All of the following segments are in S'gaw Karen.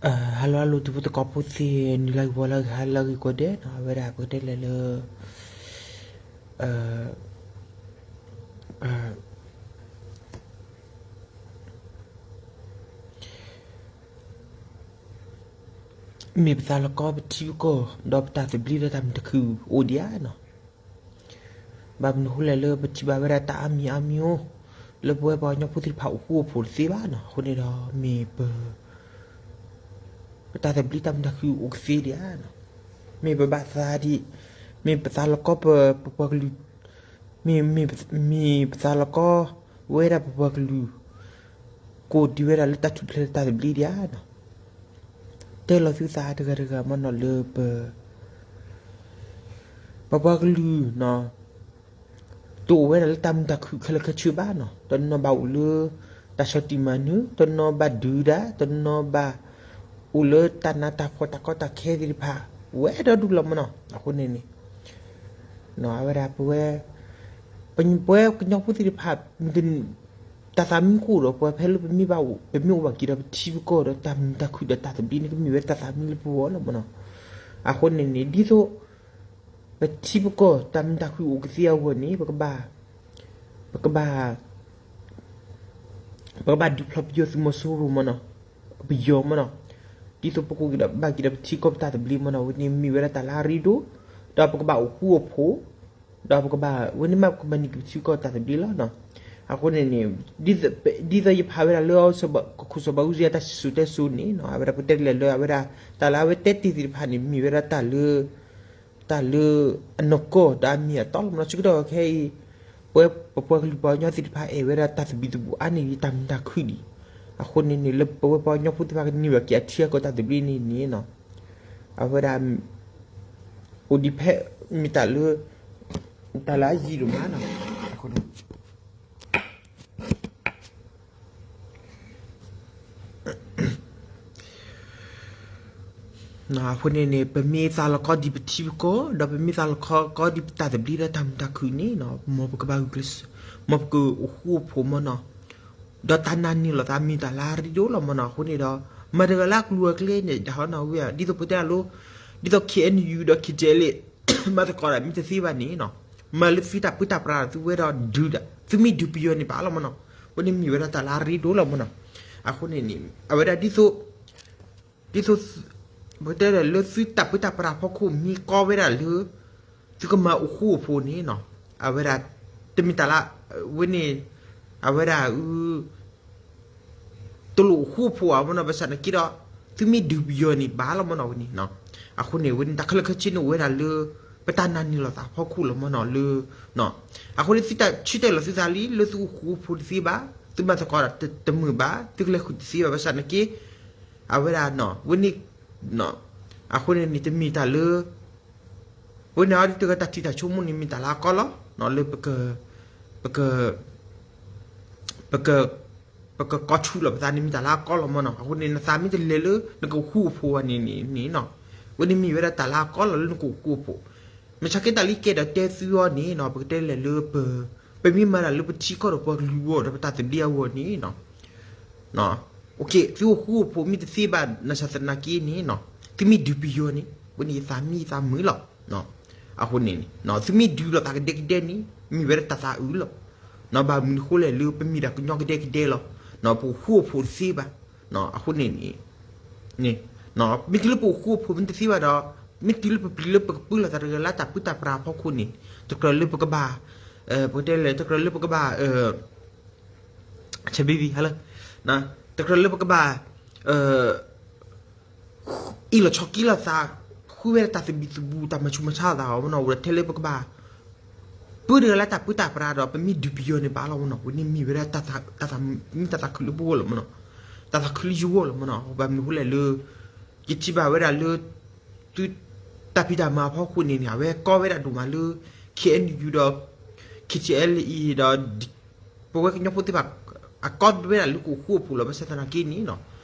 ဟါလၢအလိၤ တံၤဖိသကိးဖိသ့ၣ် နံၤလၢဂ့ၤ ဝီၤလၢဂ့ၤ ဟါလၢအဂ့ၤကိးဂၤဒဲးနီၤ, အဝဲဒၣ်ပကတဲလဲၣ်လၢ မ့ၢ်ပသးလီၤကီ ပထံပကီၢ် ဒီးပတၢ်သဘျ့ဒီးတၢ်မုာ်တၢ်ခုၣ်အိၣ်ဒံးဧါနီၤ. ဘၣ်မနုၤအဃိလဲၣ်လၢပထံၣ်ဘၣ်ဝဲဒၣ်တၢ်အါမံၤအါမံၤအိၣ် လၢပဝဲပှၤကညီဖိသ့ၣ်တဖၣ်အိၣ်ဃူအိၣ်ဖိးတသ့ဘၣ်နီၤ. အဃိန့ၣ်ဒီးမ့ၢ်ပ ပတၢ်သဘျ့တၢ်မုာ်တၢ်ခုၣ်အိၣ်ကသ့ဒံးဧါနီၤ. မ့ၢ်ပဘၣ်သးဒ် မ့ၢ်ပသးလီၤကီပ ပပှၤကလုာ် မ့ၢ် မ့ၢ်ပသးလီၤကီ ဝဲဒၣ်ပပှၤကလုာ် ကိးဒံးဝဲဒၣ်လၢတၢ်ထူၣ်ဖျဲးတၢ်သဘျ့ဒံးဧါနီၤ. တဲလီၤသုသးတဂၤတဂၤမ့ၢ်နီၤလၢပ ပပှၤကလုာ်နီၤ တအိၣ်ဝဲဒၣ်လၢတၢ်မုာ်တၢ်ခုၣ်ခဲလၢာ်ခဲဆ့ဘၣ်နီၤ. တနီၤဘၣ်အိၣ်လၢ တၢ်ဆီၣ်တံၢ်မၤနၢၤ, တနီၤဘၣ်ဒုးတၢ်, တနီၤဘၣ်အိၣ်လၢတၢ်နးတၢ်ဖှီၣ်တၢ်ကီတၢ်ခဲသ့ၣ်တဖၣ် ဝဲဒီဒူၣ်လီၤမ့ၢ်နီၤ. အဃိန့ၣ်န့ၣ် အဝဲဒၣ်ပဝဲ ပဝဲကညီဖိသ့ၣ်တဖၣ် တၢ်သးမံကအိၣ်ဒီးပှၤဖဲလၢပမ့ၢ်ဘၣ်အိၣ် ပမ့ၢ်အိၣ်ဘၣ်က့ၤဒီးပထံပကီၢ်ဒီးတၢ်မုာ်တၢ်ခုၣ်ဒီးတၢ်သဘျ့န့ၣ် ကမ့ၢ်ဝဲတၢ်သးမံလၢပဂီၢ်လီၤမ့ၢ်နီၤ. အဃိန့ၣ်န့ၣ် ဒ်သိး ပထံပကီၢ်တၢ်မုာ်တၢ်ခုၣ်အိၣ်ကသ့အဂီၢ်န့ၣ် ပကဘၣ် ပကဘၣ် ပကဘၣ်ဒုးဖျီပယီၤသုးမီၤစိရိၤမ့ၢ်နီၤ, ပယီၤမ့ၢ်နီၤ, ဒ်သိးပကအိၣ်က့ၤဒီးဘၣ်က့ၤဒီးပထံကီၢ်ပတၢ်သဘျ့မ့ၢ်နီၤ, ဝဲန့ၣ်မ့ၢ်ဝဲဒၣ်တၢ်လၢအရ့ဒိၣ်, ဒီးပကဘၣ်အိၣ်ဃူအိၣ်ဖိး, ဒီးပကဘၣ် ဝဲန့ၣ်မ့ၢ်ပကဘၣ်န့ၢ်က့ၤပထံကီၢ်တၢ်သဘျ့လီၤနီၤ. အဃိန့ၣ်န့ၣ် ဒ်သိးယဖးဝဲဒၣ်လၢ ကီၢ်ခိၣ်စီၤဘးအူစ့အတၢ်စံၣ်စိၤတဲစိၤန့ၣ်နီၤ, အဝဲဒၣ်ပတဲလဲၣ်လၢအဝဲဒၣ် တၢ်လၢအဝဲတဲတ့ၢ်သ့ၣ်တဖၣ်န့ၣ် မ့ၢ်ဝဲဒၣ်တၢ်လၢ တၢ်လၢအနီၢ်ကီၢ်ဒီးအမ့ၢ်အတီလီၤမ့ၢ်နီၤ. ဆၢကတီၢ်ခဲအံၤ ပဝဲပပှၤကလုာ်ပှၤကညီသ့ၣ်တဖၣ်အဲၣ်ဝဲဒၣ်တၢ်သဘံၣ်သဘုၣ်အါန့ၢ်ဒံးတၢ်မုာ်တၢ်ခုၣ်ဒံး. အဃိန့ၣ်န့ၣ် လၢပဝဲပှၤကညီဖိသ့ၣ်တဖၣ်ကန့ၢ်ဘၣ်က့ၤအထံအကီၢ်တၢ်သဘျ့န့ၣ်န့ၣ်နီၤ, အဝဲဒၣ် အိၣ်ဒံးဖဲ မ့ၢ်တၢ်လၢ တၢ်လၢအယံာ်ဒိၣ်မးနီၤ. အဃိန့ၣ် အဃိန့ၣ်န့ၣ် ပမ့ၢ်သးလီၤကီဒံးပထံပကီၢ် ဒီးပမ့ၢ်သးလီၤကီဒံးပတၢ်သဘျ့ဒီးတၢ်မုာ်တၢ်ခုၣ်န့ၣ်နီၤ, မ်ပကဘၣ်ဂုာ်ကျဲးစၢး မ်ပကအိၣ်ဃူအိၣ်ဖိးမ့ၢ်နီၤ, ဒီးတၢ်နာ်န့ၢ်လိာ်သးမ့ၢ်တၢ်လၢအရ့ဒိၣ်လီၤမ့ၢ်နီၤ. အဃိန့ၣ်ဒီး မၤတဂၤလၢအကလူၤအကျဲန့ၣ် ဒ်ဟီနီၤဝဲ ဒ်သိးပတဲအလိၤ ဒ်သိး ခ့ၣ်အဲၣ်ယူၣ် ဒီး ခ့ၣ်ကၠဲၣ်လ့ၣ် မၤသကိးတၢ်မ့ၢ်တသ့ဘၣ်န့ၣ်နီၤ, မၤလၢသုတၢ်ပၢတၢ်ပြးဒီးသုဝဲဒီးဒုးဒၣ် သုမ့ၢ်ဒုးပယီၤန့ၣ်ဘၣ်လီၤမ့ၢ်နီၤ. အဃိန့ၣ်မ့ၢ်ဝဲဒၣ်တၢ်လၢအရ့ဒိၣ်လီၤမ့ၢ်နီၤ. အဃိန့ၣ်န့ၣ် အဝဲဒၣ်ဒ်သိး ဒ်သိး ပတဲဒီးလၢသုတၢ်ပၢတၢ်ပြးဖီခိၣ်မ့ၢ်ကီဝဲဒၣ်လၢ သုကမၤအိၣ်ဃူအိၣ်ဖိးန့ၣ်နီၤ, အဝဲဒၣ် တမ့ၢ်တၢ်လၢ ဝဲန့ၣ် အဝဲဒၣ် တလိၣ်အိၣ်ဃူအိၣ်ဖိးအါမ့ၢ်နီၤ, ဘၣ်ဆၣ်နာ်က့ဒီး သုမ့ၢ်ဒုးပယီၤန့ၣ်ဘၣ်လီၤမ့ၢ်နီၤဝဲန့ၣ်. အဃိန့ၣ် ဝဲန့ၣ်တၢ်ခဲလၢာ်ခဲဆ့န့ၣ်အိၣ်ဝဲဒၣ်လၢ ပတၢ်နာ်န့ၢ်လိာ်သးဖီခိၣ်လီၤမ့ၢ်နီၤလၢ အဃိန့ၣ် သုတၢ်ဆၢတဲာ်လီၤသုသးလံ လၢသုအိၣ်ဃူအိၣ်ဖိးတသ့ဘၣ်, သုမၤသကိးဒီးတမုာ်ဘၣ်, သုကလဲၤဃုာ်တသ့ဘၣ်, ဘၣ်ဆၣ်နာ်က့ အဝဲဒၣ် ဝဲန့ၣ် အဃိန့ၣ်န့ၣ် တမ့ၢ်တၢ်လၢ ဝဲန့ၣ်အီၤဒ်တဂၤတၢ်ထံၣ်တၢ်ဆိကမိၣ်န့ၣ် မ့ၢ်တၢ်လၢအကီလီၤ, လၢ ပက ပကကီဆူၣ်လီၤပသးန့ၣ် မ့ၢ်တၢ်လၢအကီလီၤမ့ၢ်နီၤ. အဃိန့ၣ် နသးမ့ၢ်တလဲၤလၢ နကအိၣ်ဃူအိၣ်ဖိးဘၣ်န့ၣ်န့ၣ်နီၤ, ဝဲန့ၣ်မ့ၢ်ဝဲဒၣ်တၢ်လၢအကီလီၤလၢနကအိၣ်ဃူအိၣ်ဖိး. မ့ၢ်ဆၢက့တၢ်လၢယကဲဒီးတဲသုအီၤန့ၣ်နီၤ, ပကတဲလဲၣ်လၢပ ပမ့ၢ်မၤတၢ်လၢပထံကီၢ်ဒီးပှၤကလုာ်အဂီၢ်ဒီးပတၢ်သဘျ့အဂီၢ်န့ၣ်နီၤ သုအိၣ်ဃူအိၣ်ဖိးမ့ၢ်တသ့ဘၣ် ဘၣ်ဆၣ်သနာ်က့န့ၣ်နီၤ, သုမ့ၢ်ဒုးပယီၤန့ၣ် ဝဲန့ၣ်ယသးမံယသးမုာ်လီၤ. အဃိန့ၣ်န့ၣ် သုမ့ၢ်ဒုးလိာ်သးကဒဲကဒဲန့ၣ် မ့ၢ်ဝဲဒၣ်တၢ်သးအုးလီၤ. ဘၣ်မနုၤအဃိလဲၣ်လၢပမ့ၢ်ဒၣ်ကညီကဒဲကဒဲလီၤ, ပအိၣ်ဃူအိၣ်ဖိးတသ့ဘၣ်. အဃိန့ၣ်န့ၣ် မ့ၢ်တုၤလၢပအိၣ်ဃူအိၣ်ဖိးမ့ၢ်တသ့ဘၣ်ဒီး မ့ၢ်တုၤလၢပပျံၤလၢပကပၢလီၤသးတဂၤလၢတၢ်ပၢတၢ်ပြးအဖီခိၣ်န့ၣ် တကြၢးလၢပကဘၣ် ပကတဲလဲၣ် တကြၢးလၢပကဘၣ် ဆဲဘံဘံ ဟါလၢ တကြၢးလၢပကဘၣ် အ့ၣ်လိာ်ဆိးက့လိာ်သး ဃုဝဲဒၣ်တၢ်သဘံၣ်သဘုၣ် တၢ်မၤဆူးမၤဆါသးအီၤမ့ၢ်နီၤ အိၣ်ဒီးထဲလၢပကဘၣ် ပၢတဂၤလၢတၢ်ပၢတၢ်ပြးဒီး ပမ့ၢ်ဒုးပယီၤန့ၣ်ဘၣ်လီၤမ့ၢ်နီၤ ဝဲန့ၣ်မ့ၢ်ဝဲဒၣ် မ့ၢ်တၢ်သးခုလၢပဂီၢ်လီၤမ့ၢ်နီၤ တၢ်သးခုလၢယဂီၢ်လီၤမ့ၢ်နီၤ ဘၣ်မနုၤအဃိလဲၣ်လၢ ယထံၣ်ဘၣ်ဝဲဒၣ်လၢ သုတၢ်ဖံးတၢ်မၤအဖီခိၣ်န့ၣ်န့ၣ် အဝဲကီဝဲဒၣ်ဒိၣ်မးလၢ ခ့ၣ်အဲၣ်ယူၣ် ဒီး ခ့ၣ်ကၠဲၣ်အဲလ်အံၤ ဒီး ပဝဲကညီဖိသ့ၣ်တဖၣ် အကီဝဲဒၣ်လၢကအိၣ်ဃူအိၣ်ဖိးလီၤ ဘၣ်ဆၣ်သနာ်က့န့ၣ်နီၤ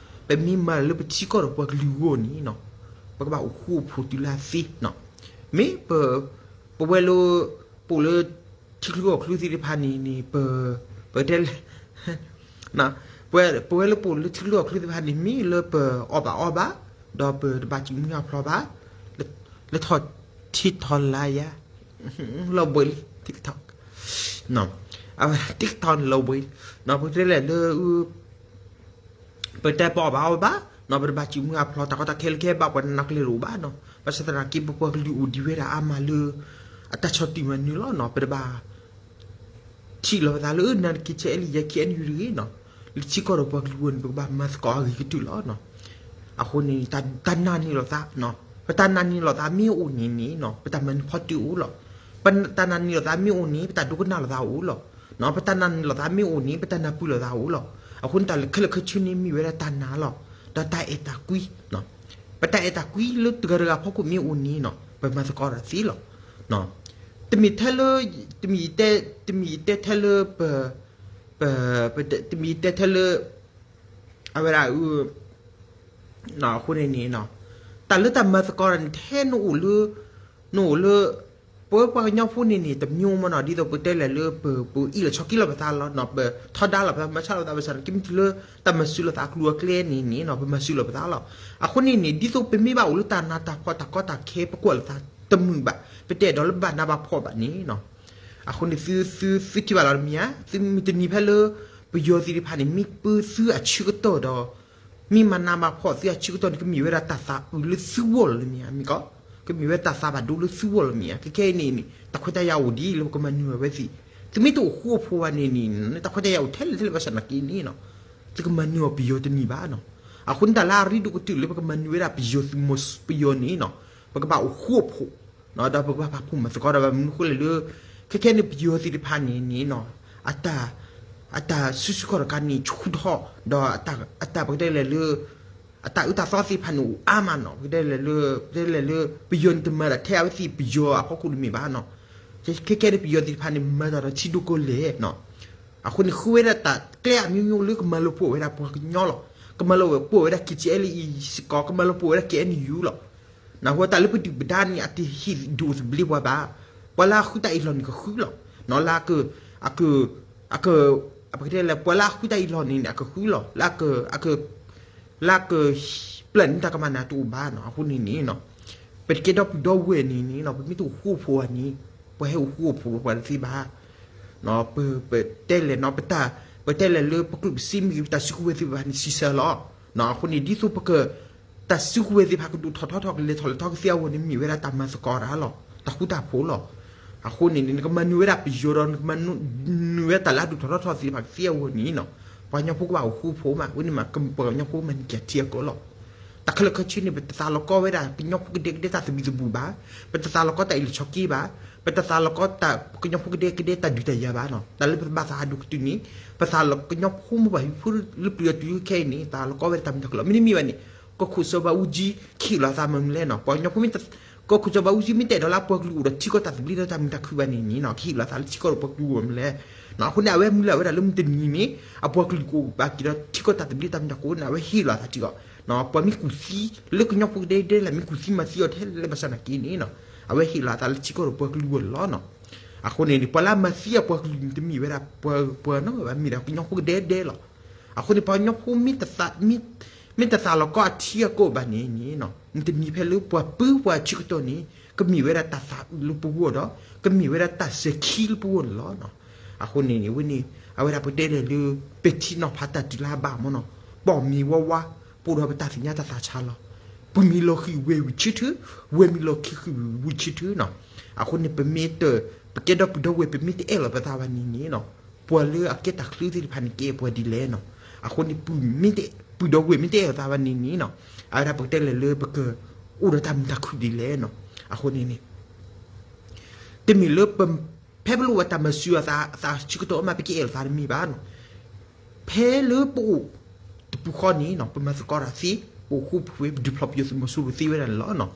ပမ့ၢ်မၤလၢပထံကီၢ်ဒီးပှၤကလုာ်အဂီၢ်န့ၣ်နီၤ ပကဘၣ်အိၣ်ဃူအိၣ်ဖိးတုၤလၢအသ့နီၤ မ့ၢ်ပ ပဝဲလၢ ပအိၣ်လၢ ထံချၢကီၢ်ချၢသ့ၣ်တဖၣ်န့ၣ်န့ၣ် ပ ပတဲလဲၣ် ပ ပဝဲလၢပအိၣ်လၢထံချၢကီၢ်ချၢသ့ၣ်တဖၣ်န့ၣ် မ့ၢ်လၢပအီၣ်ဘၣ်အီဘၣ်, ဒီးပတဘၣ်စံၣ်မုၢ်အဖျီဘၣ်, လၢထီၣ်ထံထီၣ်လါယါ, လီၤဘှံးလံ TikTok, TikTok န့ၣ်လီၤဘှံး, ပတဲလဲၣ်လၢ ပတဲပအီၣ်ဘၣ်အီဘၣ်, ပတဘၣ်စံၣ်မုၢ်အဖျီ တၢ်ကီတၢ်ခဲလၢကဟဲဘၣ်ပှၤနးနးကလဲာ်တအိၣ်ဘၣ်နီၤ, ဘၣ်ဆၣ်သနာ်က့ ပပှၤကလုာ်အိၣ်ဒံးဝဲဒၣ်အါမးလၢ အတၢ်ဆီၣ်တံၢ်မၤနၢၤလီၤနီၤ, ပတဘၣ် ထံၣ်လီၤပသးလၢ နက့ၤဆဲးအဲလံယဲ KNU တဂ့ၤနီၤ, လၢထံကီၢ်ဒီးပှၤကလုာ်အဂီၢ်န့ၣ် ပကဘၣ်မၤသကိးအဂ့ၤကတၢၢ်လီၤနီၤ, အဃိန့ၣ် တၢ်နာ်န့ၢ်လိာ်သး, ပတၢ်နာ်န့ၢ်လိာ်သးမ့ၢ်အိၣ်န့ၣ်န့ၣ်နီၤ ပတၢ်မၤနၢၤဖီတၢၣ်အိၣ်လီၤ, ပတၢ်နာ်န့ၢ်လိာ်သးမ့ၢ်အိၣ်န့ၣ် ပတၢ်ဒိကနၣ်လိာ်သးအိၣ်လီၤ, ပတၢ်နာ်န့ၢ်လိာ်သးမ့ၢ်အိၣ်န့ၣ် ပတၢ်နၢ်ပၢၢ်လိာ်သးအိၣ်လီၤ, အဃိန့ၣ်တၢ်လၢခဲလၢာ်ခဲဆ့န့ၣ်မ့ၢ်ဝဲဒၣ်တၢ်နာ်လီၤ, ဒီးတၢ်အဲၣ်တၢ်ကွံ ပတၢ်အဲၣ်တၢ်ကွံလၢတဂၤတဂၤဖီခိၣ်မ့ၢ်အိၣ်န့ၣ်နီၤ ပမၤသကိးတၢ်သ့လီၤ, တမ့ၢ်ထဲလၢ, တမ့ၢ်ယတဲထဲလၢပ, ပ, တမ့ၢ်ယတဲထဲလၢ အဝဲဒၣ် အဃိန့ၣ်န့ၣ်, တၢ်လၢတၢ်မၤသကိးတၢ်န့ၣ် ထဲနအိၣ်လၢ, နအိၣ်လၢ, ပဝဲပှၤကညီဖိန့ၣ်န့ၣ် တမံၤမ့ၢ်နီၤ ဒ်သိးပတဲလဲၣ်လၢပ, ပအ့ၣ်လိာ်ဆိးက့လိာ်ပသးလီၤနီၤ, ပထီဒါလိာ်ပသး ပမၤဆါလိာ်ပသး ဘၣ်ဆၣ်န့ၣ်က့ မ့ၢ်တုၤလၢတၢ်မၤစၢၤလိာ်သးအကျိၤအကျဲန့ၣ်န့ၣ်နီၤ ပမၤစၢၤလိာ်ပသးလီၤ, အဃိန့ၣ်န့ၣ် ဒ်သိးပမ့ၢ်ဘၣ်အိၣ်လၢတၢ်နးတၢ်ဖှီၣ်တၢ်ကီတၢ်ခဲ ပကွၢ်လိာ်သးတမုာ်ဘၣ် ပတအဲၣ်ဒိးလၢဘၣ်နးဘၣ်ဖှီၣ်ဘၣ်န့ၣ်နီၤ, အဃိန့ၣ် သု, သု, သုထံၣ်ဘၣ်လီၤတမံၤဧါ, သုမ့ၢ်တနံၤဖဲလၢ ပယီၤသ့ၣ်တဖၣ်န့ၣ် မ့ၢ်ပၢသုအဆၢကတီၢ်ဒီး မ့ၢ်မၤနးမၤဖှီၣ်သုအဆၢကတီၢ်န့ၣ် ကမ့ၢ်ဝဲဒၣ်တၢ်သးအုးလၢသုဂီၢ်လီၤလၢမ့ၢ်ဧါ, မ့ၢ်ကီး, ကမ့ၢ်ဝဲတၢ်သးဘၣ်ဒိလၢသုဂီၢ်လီၤမ့ၢ်ဧါ, ခဲခဲအံၤန့ၣ်န့ၣ် တၢ်ခွဲးတၢ်ယာ်အိၣ်ဒ်လၢပကမၤနၢၤအီၤဝဲသ့ၣ်, သုမ့ၢ်တအိၣ်ဃူအိၣ်ဖိးဘၣ်န့ၣ်န့ၣ် တၢ်ခွဲးတၢ်ယာ်အိၣ်ထဲလဲၣ်ထဲလဲၣ် ဘၣ်ဆၣ်သနာ်က့န့ၣ်နီၤ သုကမၤနၢၤအီၤပယီၤတန့ၢ်ဘၣ်နီၤ, အဃိန့ၣ်တၢ်လၢအရ့ဒိၣ်ကတၢၢ်လၢပကမၤနၢၤဝဲဒၣ်ပယီၤသုးမီၤ ပယီၤန့ၣ်နီၤ ပကဘၣ်အိၣ်ဃူအိၣ်ဖိး ဒီးပကဘၣ်ပာ်ဖှိၣ်မၤသကိးဒီး ဘၣ်မနုၤအဃိလဲၣ်လၢ ခဲခဲန့ၣ် ပယီၤသ့ၣ်တဖၣ်န့ၣ်န့ၣ်နီၤ အတၢ်, အတၢ်စုဆူၣ်ခီၣ်တကးန့ၣ် ဆူၣ်ထီၣ်, ဒီးအတၢ်ပကတဲလဲၣ်လၢ အတၢ်အၢတၢ်သီသ့ၣ်တဖၣ်န့ၣ်အိၣ်အါမးနီၤ, ပကတဲလဲၣ်လၢ, ပတဲလဲၣ်လၢ ပယီၤန့ၣ်တမၤတၢ်ထဲအဝဲသ့ၣ်ပယီၤအဖီခိၣ်တမ့ၢ်ဘၣ်နီၤ, ခဲခဲန့ၣ် ပယီၤသ့ၣ်တဖၣ်န့ၣ် မၤတၢ်ဒီးထံဒိၣ်ကီၢ်လဲၢ်နီၤ, အဃိန့ၣ် ဃုဝဲဒၣ်တၢ်ကျဲအမျိုးမျိုးလၢကမၤလီၤပှီၢ်ဝဲဒၣ်ပှၤကညီလီၤ, ကမၤလီၤပှီၢ်ဝဲဒၣ် KTLA စ့ၢ်ကီး ကမၤလီၤပှီၢ်ဝဲဒၣ် KNU လီၤ. နၢ်ဟူတၢ်လၢပဒုၣ်ပဒါန့ၣ် အတဟ့ၣ်ဒိၣ်သဘျ့ပှၤဘၣ်. ပှၤလၢအဃုတၢ်အ့ၣ်လိာ်န့ၣ်ကဃုလီၤ. နီၢ်လၢအက, အက, အက, ပကတဲလဲၣ် ပှၤလၢအဃုတၢ်အ့ၣ်လိာ်န့ၣ်န့ၣ် အကဃုလီၤ. လၢအက, အက, လၢအကပျၢ်န့ၢ်တၢ်ကမၣ်န့ၣ် တအိၣ်ဘၣ်နီၤ. အဃိန့ၣ်န့ၣ် ပတကဲဒီပုၢ်ဒီဝဲၢ်န့ၣ်န့ၣ် ပမ့ၢ်တအိၣ်ဃူအိၣ်ဖိးဘၣ်န့ၣ် ပှၤဟဲအိၣ်ဃူအိၣ်ဖိးပှၤတသ့ဘၣ်. ပတဲလဲၣ်နီၤ ပတၢ်, ပတဲလဲၣ်လၢပကျိၣ်ပစ့မ့ၢ်ဂ့ၤ ပတၢ်စုကဝဲၤသ့ၣ်တဖၣ်န့ၣ် ဆံးစၢ်လီၤ. အဃိန့ၣ် ဒ်သိးပက, တၢ်စုကဝဲၤသ့ၣ်တဖၣ်ကဒိၣ်ထီၣ်ထီထီၣ် ကလဲၤထီၣ်လဲၤထီကသ့အဂီၢ်န့ၣ် မ့ၢ်ဝဲဒၣ်တၢ်မၤသကိးတၢ်လီၤ. တၢ်ဃူတၢ်ဖိးလီၤ. အဃိန့ၣ်န့ၣ် နကမၤနၢၤဝဲဒၣ်ပယီၤဒီး နကမၤနၢၤဝဲတၢ်လၢအဒိၣ်ထီၣ်ထီထီၣ်သ့ၣ်တဖၣ်ကသ့အဂီၢ်န့ၣ်နီၤ ပှၤကညီဖိကဘၣ်အိၣ်ဃူအိၣ်ဖိးမး ဝဲန့ၣ်မး ပှၤကညီဖိမၤန့ၢ်က့ၤထံအကီၢ်လီၤ. တၢ်ခဲလၢာ်ခဲဆ့န့ၣ် ပတသးလီၤကီဝဲဒၣ် ကညီဖိကဒဲကဒဲတၢ်သဘံၣ်သဘုၣ်ဘၣ်. ပတသးလီၤကီတၢ်အ့ၣ်လိာ်ဆိးက့ဘၣ်. ပတသးလီၤကီတၢ်ကညီဖိကဒဲကဒဲတၢ်ဒုးတၢ်ယၤဘၣ်နီၤ. တၢ်လၢပဘၣ်သးဟးဒိၣ်ကတုာ်န့ၣ် ပသးလီၤကညီဖိမိၢ်ပှၢ်ဟံၣ်ဖိလၢပျၢၤတုၤခဲအံၤန့ၣ် သးလီၤကီဝဲဒၣ်တၢ်မုာ်တၢ်ခုၣ်လီၤ. မ့တမ့ၢ်ဘၣ်န့ၣ် ကီၢ်ခိၣ်စီၤဘးအူကၠံ ကဟ့ၣ်လီၤသးမနုၤလဲၣ်နီၤ. ပှၤကညီဖိမ့ၢ် ကီၢ်ခိၣ်စီၤဘးအူကၠံ မ့ၢ်တအဲၣ်ဒိးလၢအပှၤကလုာ်အိၣ်ဒီးထံကီၢ်တၢ်သဘျ့ဒီးတၢ်မုာ်တၢ်ခုၣ်ဘၣ်န့ၣ်န့ၣ်နီၤ ကဟ့ၣ်လီၤသးလၢထံကီၢ်ဒီးပှၤကလုာ်အဂီၢ်မနုၤလဲၣ်.အဃိန့ၣ် အဝဲမုၢ်လၢ်ဝဲဒၣ်လၢမုၢ်တနံၤန့ၣ် အပှၤကလုာ်ကအိၣ်ဘၣ်က့ၤဒီးထံကီၢ်တၢ်သဘျ့တၢ်မုာ်တၢ်ခုၣ်န့ၣ် အဝဲဟ့ၣ်လီၤသးထံကီၢ် ပှၤမ့ၢ်ကူၣ်သံလၢကညီဖိကဒဲကဒဲလၢ မ့ၢ်ကူၣ်သံမၤသံအီၤထဲလဲၣ်ဘၣ်ဆၣ်သနာ်က့န့ၣ်နီၤ အဝဲဟ့ၣ်လီၤသးလၢထံကီၢ်ဒီးပှၤကလုာ်အဂီၢ်န့ၣ်လီၤနီၤ. အဃိန့ၣ်န့ၣ် ပှၤလၢအမၤသံအပှၤကလုာ်န့ၣ် တမ့ၢ်ဝဲဒၣ်ပှၤနီတဂၤဘၣ် မ့ၢ်ဒၣ်ကညီဖိကဒဲကဒဲလီၤ. အဃိန့ၣ် ပှၤကညီဖိ မ့ၢ်တသးလီၤကီအထံအကီၢ်ဘၣ်န့ၣ်န့ၣ်နီၤ နတနံၤဖဲလၢပှၤပၢပှၤအဆၢကတီၢ်န့ၣ် ကမ့ၢ်ဝဲဒၣ်တၢ်သးအုးလၢပဂီၢ်ဒီး ကမ့ၢ်ဝဲဒၣ်တၢ်စဲၤခံလၢပဂီၢ်န့ၣ်လီၤ. အဃိန့ၣ်န့ၣ် ဝဲန့ၣ် အဝဲဒၣ်ပတဲလဲၣ်လၢ ပဲာ်ထံနီၤဖးတၢ်တုၤလၢအဘၣ်မ့ၢ်နီၤ ပိာ်မုၣ်ဝါဝါ ပအိၣ်ဒီးပတၢ်သ့ၣ်ညါတၢ်သးဆါလီၤ. ပှၤမ့ၢ်လီၤဃံၤဝဲဝံၤဆၢထၢၣ် ဝဲမ့ၢ်လီၤဃံၤဝံၤဆၢထၢၣ်နီၤ. အဃိန့ၣ် ပမ့ၢ်တ, ပကဲဒီပုၢ်ဒီဝဲၢ် ပမ့ၢ်တအဲၣ်လီၤပသးဘၣ်န့ၣ်န့ၣ်နီၤ ပှၤလၢအကဲတၢ်ချၢသ့ၣ်တဖၣ်န့ၣ် ကအဲၣ်ပှၤဒ်လဲၣ်နီၤ. အဃိန့ၣ် ပုၢ်ဒီဝဲၢ်မ့ၢ်တအဲၣ်လီၤသးဘၣ်န့ၣ်န့ၣ်နီၤ အဝဲဒၣ်ပကတဲလဲၣ်လၢပကအိၣ်ဒီးတၢ်မုာ်တၢ်ခုၣ်ဒ်လဲၣ်နီၤ. အဃိန့ၣ်န့ၣ် တမ့ၢ်လၢပ, ဖဲပလိၣ်ဘၣ်တၢ်မၤစၢၤအသးဆၢကတီၢ်မး ပကအဲၣ်လီၤသးတမ့ၢ်ဘၣ်နီၤ. ဖဲလၢပအိၣ်တပူၤဃီန့ၣ်နီၤ ပမၤသကိးတၢ်သ့, ပအိၣ်ဃူအိၣ်ဖိး ပဒုးဖျိးပယီၤသုးမီၤစိရိၤသ့ဝဲဒၣ်န့ၣ်လီၤ.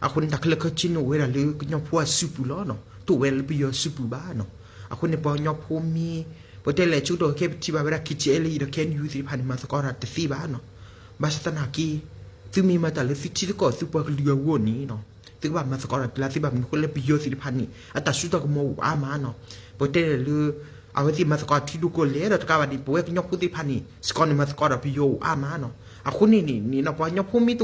အဃိန့ၣ် တၢ်ခဲလၢာ်ခဲဆ့န့ၣ်အိၣ်ဝဲဒၣ်လၢကညီဖိအစုပူၤလီၤ. တအိၣ်ဝဲလၢပယီၤစုပူၤဘၣ်နီၤ. အဃိန့ၣ် ပှၤကညီဖိမ့ၢ် ပတဲလဲၣ်ဆၢကတီၢ်ခဲအံၤ ပထံၣ်ဘၣ်ဝဲဒၣ် KTLA ဒီး KNU သ့ၣ်တဖၣ်န့ၣ် မၤသကိးတၢ်တသ့ဘၣ်နီၤ. ဘၣ်ဆၣ်သနာ်က့ သုမ့ၢ်မၤတၢ်လၢသုထံသုကီၢ် သုပှၤကလုာ်အဂီၢ်န့ၣ်နီၤ သုကဘၣ်မၤသကိးတၢ်တုၤလၢသုဘၣ်မနုၤအဃိလဲၣ် ပယီၤသ့ၣ်တဖၣ်န့ၣ် အတၢ်စိတၢ်ကမီၤအိၣ်အါမးနီၤ. ပတဲလဲၣ်လၢ အဝဲသ့ၣ်မၤသကိးထံဒိၣ်ကီၢ်လဲၢ်ဒီးတကးဘၣ်န့ၣ် ပဝဲကညီဖိသ့ၣ်တဖၣ်န့ၣ် စ့ၢ်ကီးန့ၣ်မၤသကိးဒီးပယီၤအိၣ်အါမးနီၤ. အဃိန့ၣ်န့ၣ် ပှၤကညီဖိမ့ၢ်တ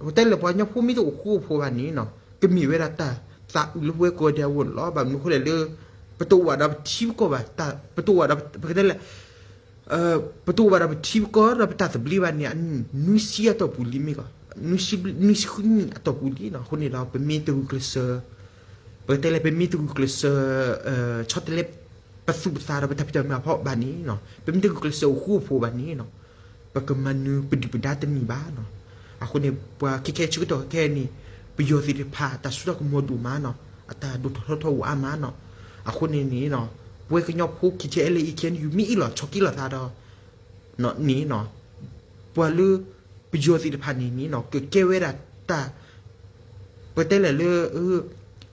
ပတဲလၢပှၤကညီဖိမ့ၢ်တအိၣ်ဃူအိၣ်ဖိးဘၣ်န့ၣ်နီၤ ကမ့ၢ်ဝဲဒၣ်တၢ်သးအုးလၢပဝဲကိးဂၤဒဲးအဂီၢ်န့ၣ်လီၤ. ဘၣ်မနုၤအဃိလဲၣ်လၢ ပတအိၣ်ဘၣ်ဒီးပထံပကီၢ်ဘၣ်, ပတအိၣ်ဘၣ်ဒီး ပကတဲလဲၣ် ပတအိၣ်ဘၣ်ဒီးပထံပကီၢ်ဒီးပတၢ်သဘျ့ဘၣ်န့ၣ် နွံဆံအတီၢ်ပူၤလံမ့ၢ်ဂ့ၤ, နွံဆံဃုနံၣ်အတီၢ်ပူၤလံနီၤ. အဃိန့ၣ်ဒီး ပမ့ၢ်တဂုာ်ကျဲးစၢး ပကတဲလဲၣ် ပမ့ၢ်တဂုာ်ကျဲးစၢး ဆီတလဲ ပသူၣ်ပသးဒီးပတၢ်ဖံးတၢ်မၤအဖီဘၣ်န့ၣ်နီၤ, ပမ့ၢ်တဂုာ်ကျဲးစၢးအိၣ်ဃူအိၣ်ဖိးဘၣ်န့ၣ်နီၤ, ပကမၤနၢၤပဒုၣ်ပဒါတန့ၢ်ဘၣ်နီၤ. အဃိန့ၣ် ပှၤခဲခဲဆၢကတီၢ်ခဲခဲန့ၣ် ပယီၤသ့ၣ်တဖၣ် တၢ်စိတၢ်ကမီၤဒိၣ်မးနီၤ, အတၢ်ဒိၣ်ထီၣ်ထီထီၣ်အိၣ်အါမးနီၤ. အဃိန့ၣ်န့ၣ်နီၤ ပဝဲကညီဖိ KTLA KNU မ့ၢ်အ့ၣ်လိာ်ဆိးက့လိာ်သးဒီး န့ၣ်နီၤ ပှၤလၢ ပယီၤသ့ၣ်တဖၣ်န့ၣ်န့ၣ်နီၤ ကကဲဝဲဒၣ်တၢ် ပတဲလဲၣ်လၢ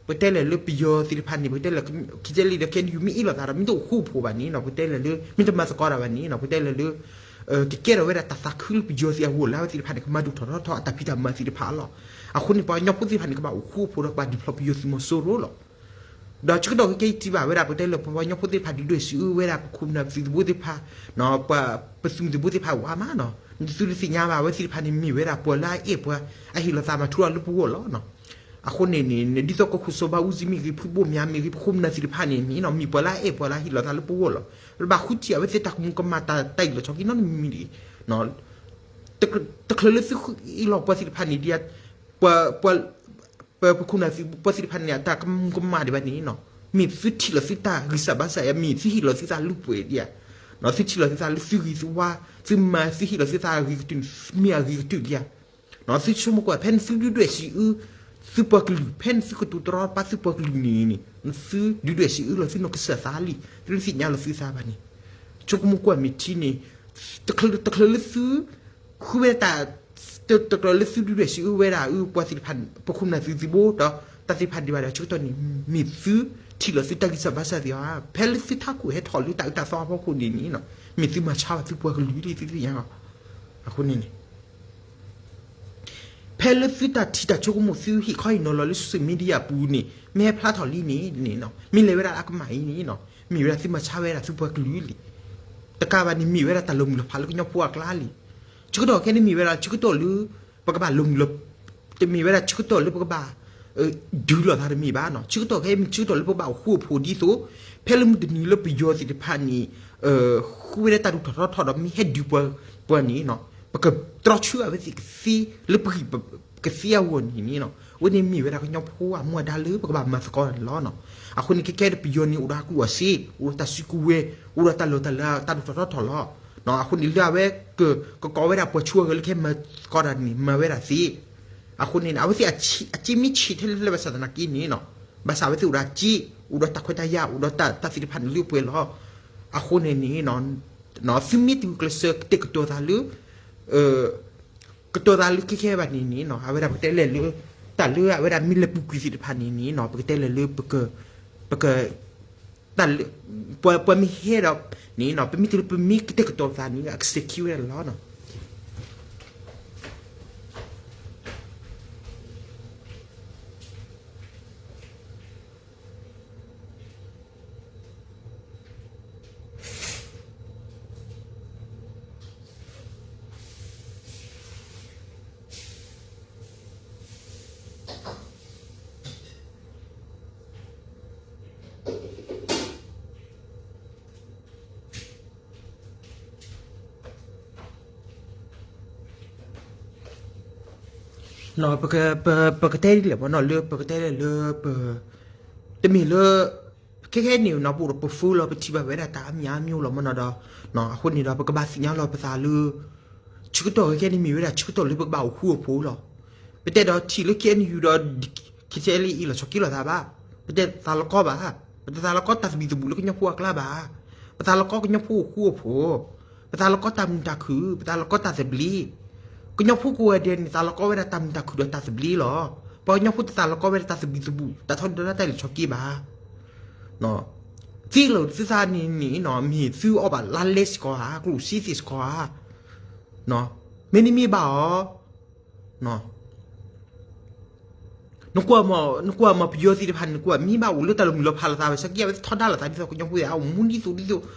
ပတဲလဲၣ်လၢပယီၤသ့ၣ်တဖၣ်န့ၣ် ပတဲလဲၣ် KTLA ဒီး KNU မ့ၢ်အ့ၣ်လိာ်သးဒီး မ့ၢ်တအိၣ်ဃူအိၣ်ဖိးဘၣ်န့ၣ်နီၤ ပတဲလဲၣ်လၢ မ့ၢ်တမၤသကိးတၢ်ဘၣ်န့ၣ်နီၤ ပတဲလဲၣ်လၢ ကကဲထီၣ်ဝဲဒၣ်တၢ်သးခုလၢပယီၤသ့ၣ်အဂီၢ်လၢအဝဲသ့ၣ်တဖၣ်န့ၣ် ကမၤဒိၣ်ထီၣ်ထီထီၣ်အတၢ်ဖံးတၢ်မၤသ့ၣ်တဖၣ်လီၤ. အဃိန့ၣ် ပှၤကညီဖိသ့ၣ်တဖၣ်န့ၣ် ကဘၣ်အိၣ်ဃူအိၣ်ဖိးဒီးကဘၣ်ဒုးဖျိးပယီၤသုးမီၤစိရိၤလီၤ. ဒီးဆၢကတီၢ်ခဲအံၤ ယထံၣ်ဘၣ်ဝဲဒၣ် ပတဲလၢပှၤကညီဖိသ့ၣ်တဖၣ် ဒုၣ်ဒွဲၣ်စံးအၢဝဲဒၣ် ပခိၣ်ပနၢ်သုးသဘိသ့ၣ်တဖၣ်, ပှၤပသုးမုၢ်သံၣ်ဘိသ့ၣ်တဖၣ်အိၣ်အါမးနီၤ, နသုတသ့ၣ်ညါဘၣ် အဝဲသ့ၣ်တဖၣ်န့ၣ် မ့ၢ်ဝဲဒၣ်ပှၤလၢအအဲၣ်ပှၤ အဟ့ၣ်လီၤသးမၤထူရၤလၢပဂီၢ်လီၤ. အဃိန့ၣ်န့ၣ် ဒ်သိးကီၢ်ခိၣ်စီၤဘးအူကၠံမ့ၢ်ဂ့ၤ ဖုဘိၣ်မၠါမ့ၢ်ဂ့ၤ ပခိၣ်ပနၢ်သ့ၣ်တဖၣ်န့ၣ်န့ၣ်နီၤ မ့ၢ်ပှၤလၢအအဲၣ်ပှၤလၢအဟ့ၣ်လီၤသးလၢပဂီၢ်လီၤ. ပဘၣ်ဃုထံၣ်အဝဲသ့ၣ်တၢ်ကမူၤကမၣ် တၢ်အ့ၣ်လိာ်ဆိးက့နီတမံၤမံၤဒံး တချုးလၢသုဃ့အ့ၣ်လိာ်ပှၤသ့ၣ်တဖၣ်န့ၣ်ဒံး ပှၤ ပခိၣ်ပနၢ်သ့ၣ်တဖၣ်န့ၣ် အတၢ်ကမူၤကမၣ်ဒံးဘၣ်န့ၣ်နီၤ မ့ၢ်သုထံၣ်လီၤသုတၢ်ဂံၢ်စၢ်ဘါစၢ်ဧါ, မ့ၢ်သုဟ့ၣ်လီၤသုသးလုၢ်ပှဲၤဒံးဧါ, သုထံၣ်လီၤသုသးလၢသုဂ့ၤသုဝါ, သုမၤ သုဟ့ၣ်လီၤသုသးအဂ့ၤကတၢၢ်န့ၣ် မ့ၢ်အဂ့ၤကတၢၢ်ဒံးဧါ. သုဆိကမိၣ်ကွၢ် ဖဲန့ၣ်သုဒုၣ်ဒွဲၣ်စံးအၢ သုပှၤကလုာ် ဖဲန့ၣ်သုကတိၤတရီတပါသုပှၤကလုာ်န့ၣ်န့ၣ် သုဒုၣ်ဒွဲၣ်စံးအၢလီၤသုနီၢ်ကစၢ်သးလံ, သုတသ့ၣ်ညါလီၤသုသးဘၣ်န့ၣ် ဆိကမိၣ်ကွၢ်မ့ၢ်ထံန့ၣ် တချုးလၢသု ဃုဝဲတၢ် တချုးလၢသုဒုၣ်ဒွဲၣ်စံးအၢဝဲဒၣ်အၢ ပှၤသ့ၣ်တဖၣ် ပခိၣ်ပနၢ်သုးသဘိ ဒီးတၢ်သ့ၣ်တဖၣ်ဒံးဘၣ်ဒီး ဆၢကတီၢ်န့ၣ် မ့ၢ်သုထံၣ်လီၤသုတၢ်ဂံၢ်စၢ်ဘါစၢ်သ့ၣ်ဧါ, ဖဲလၢသုထးခိၣ်ဟဲထီၣ်လၢတၢ်အၢတၢ်သီအဖီခိၣ်န့ၣ်န့ၣ် မ့ၢ်သုမၤဆါဘၣ်သုပှၤကလုာ်လံ သုသ့ၣ်ညါလီၤ. အဃိန့ၣ်န့ၣ် ဖဲလၢသုတၢ်ထံၣ်တၢ်ဆိကမိၣ် သုဟ့ၣ်ခီဟ့ၣ်နီၤလီၤလၢ social media အပူၤန့ၣ် မ့ၢ်ဟဲဖျါထီၣ်လံန့ၣ် မ့ၢ်လဲၤဝဲဒၣ်လၢအကမၣ်အံၤန့ၣ် မ့ၢ်ဝဲဒၣ်သုမၤဆါဝဲဒၣ်သုပှၤကလုာ်လံ. တကးဘၣ်န့ၣ် မ့ၢ်ဝဲဒၣ်တၢ်လီၤမုၢ်လီၤဖးလၢကညီဖိအကျါလံ. ဆၢကတီၢ်ခဲအံၤန့ၣ် မ့ၢ်ဝဲဒၣ်ဆၢကတီၢ်လၢ ပကဘၣ်လီၤမုၢ်လီၤ တမ့ၢ်ဝဲဒၣ်ဆၢကတီၢ်လၢပကဘၣ် ဒုးလိာ်သးတမ့ၢ်ဘၣ်နီၤ. ဆၢကတီၢ်ခဲအံၤမ့ၢ်ဆၢကတီၢ်လၢပကဘၣ်အိၣ်ဃူအိၣ်ဖိးဒ်သိး ဖဲလၢမုၢ်တနံၤလၢပယီၤသ့ၣ်တဖၣ်န့ၣ် ဃုဝဲဒၣ်တၢ်ဒိၣ်ထီၣ်ထီထီၣ်ဒီးမ့ၢ်ဟဲဒုးပှၤန့ၣ် ပကတြီဆၢအဝဲသ့ၣ်ကသ့လၢပဂံၢ်ကသ့အဂီၢ်န့ၣ်န့ၣ် အဝဲန့ၣ်မ့ၢ်ဝဲဒၣ်ကညီဖိအမူအဒါလၢပကဘၣ်မၤသကိးန့ၣ်လီၤ. အဃိန့ၣ် ကဲကဲဒီးပယီၤန့ၣ် အိၣ်ဒီးအကျိၣ်အစ့ အိၣ်ဒီးတၢ်စုကဝဲၤ အိၣ်ဒီးတၢ်လီၢ်တၢ်လၤတၢ်ဒိၣ်ထီၣ်ထီထီၣ်လီၤ. အဃိန့ၣ်လၢအဝဲကကိးဝဲဒၣ်ပှၤဆူအဂၤလၢကဟဲမၤသကိးတၢ်န့ၣ် မၤဝဲဒၣ်သ့. အဃိန့ၣ် အဝဲသ့ၣ်အစ့မ့ၢ်ဆံးထဲလဲၣ်လဲၣ်ဘၣ်ဆၣ်သနာ်က့န့ၣ် ဘၣ်ဆၣ်အဝဲသ့ၣ်အိၣ်ဒီးအစ့ အိၣ်ဒီးတၢ်ခွဲးတၢ်ယာ် အိၣ်ဒီးတၢ်သ့ၣ်တဖၣ်န့ၣ်လၢပှဲၤလီၤ. အဃိန့ၣ်န့ၣ် သုမ့ၢ်တဂုာ်ကျဲးစၢးကတဲာ်ကတီၤသးလၢ ကတီၤသးလၢခဲခဲဘၣ်န့ၣ်န့ၣ် အဝဲဒၣ်ပကတဲလဲၣ်လၢ တၢ်လၢအဝဲဒၣ်မ့ၢ်လဲၤပူၤကွံာ်သ့ၣ်တဖၣ်န့ၣ်န့ၣ် ပကတဲလဲၣ်လၢ ပက တၢ်လၢ ပှၤမ့ၢ်ဟဲဒီးန့ၣ် ပမ့ၢ်တ ပမ့ၢ်ကတဲာ်ကတီၤသးန့ၣ် အကစဲးခံဝဲဒၣ်လီၤ. ပကတဲဒ်လဲၣ်မ့ၢ်နီၤ လၢပကတဲဒ်လဲၣ်လၢပ တမ့ၢ်လၢ ခဲခဲန့ၣ်နီၤ ပအိၣ်ဒီးပ phone လီၤ ပထံၣ်ဘၣ်ဝဲဒၣ်တၢ်အါမံၤအါမံၤလီၤမ့ၢ်နီၤဒီး အဃိန့ၣ်ဒီး ပကဘၣ်သ့ၣ်ညါလီၤပသးလၢ ဆၢကတီၢ်ခဲခဲန့ၣ်မ့ၢ်ဝဲဒၣ်ဆၢကတီၢ်လၢပကဘၣ်အိၣ်ဃူအိၣ်ဖိးလီၤ. ပတဲဒီးထံၣ်လၢ KNU ဒီး KTLA အ့ၣ်လိာ်ဆိးက့လိာ်သးဘၣ်. ပတသးလီၤကီဘၣ်. ပတသးလီၤကီတၢ်သဘံၣ်သဘုၣ်လၢကညီဖိအကျါဘၣ်. ပသးလီၤကီကညီဖိအိၣ်ဃူအိၣ်ဖိး, ပသးလီၤကီတၢ်မုာ်တၢ်ခုၣ်, ပသးလီၤကီတၢ်သဘျ့. ကညီဖိကိးဂၤဒဲးန့ၣ် သးလီၤကီဝဲဒၣ်တၢ်မုာ်တၢ်ခုၣ်ဒီးတၢ်သဘျ့လီၤ. ပှၤကညီဖိတသးလီၤကီဝဲဒၣ်တၢ်သဘံၣ်သဘုၣ် တၢ်ထီဒါတၢ်အ့ၣ်လိာ်ဆိးက့ဘၣ်. သ့လီၤသုသးန့ၣ်န့ၣ် မ့ၢ်သုအီၣ်ဘၣ်လါလဲစ့ၢ်ကီးဧါ, ကျိၣ်စ့သ့ၣ်စ့ၢ်ကီးဧါ. မ့တမ့ၢ်ဘၣ်အီၤ နီၤ, နကွၢ်မး နကွၢ်မး ပယီၤသ့ၣ်တဖၣ်န့ၣ် နကွၢ် မ့ၢ်ဘၣ်အိၣ်လၢတၢ်လီၤမုၢ်လီၤဖးလိာ်သးဝဲ ဆၢက့ၤအဝဲသ့ၣ်ထီဒါလိာ်သးဒ်သိးကညီဖိသ့ၣ် အအိၣ်မူဒ်သိးဒ်သိး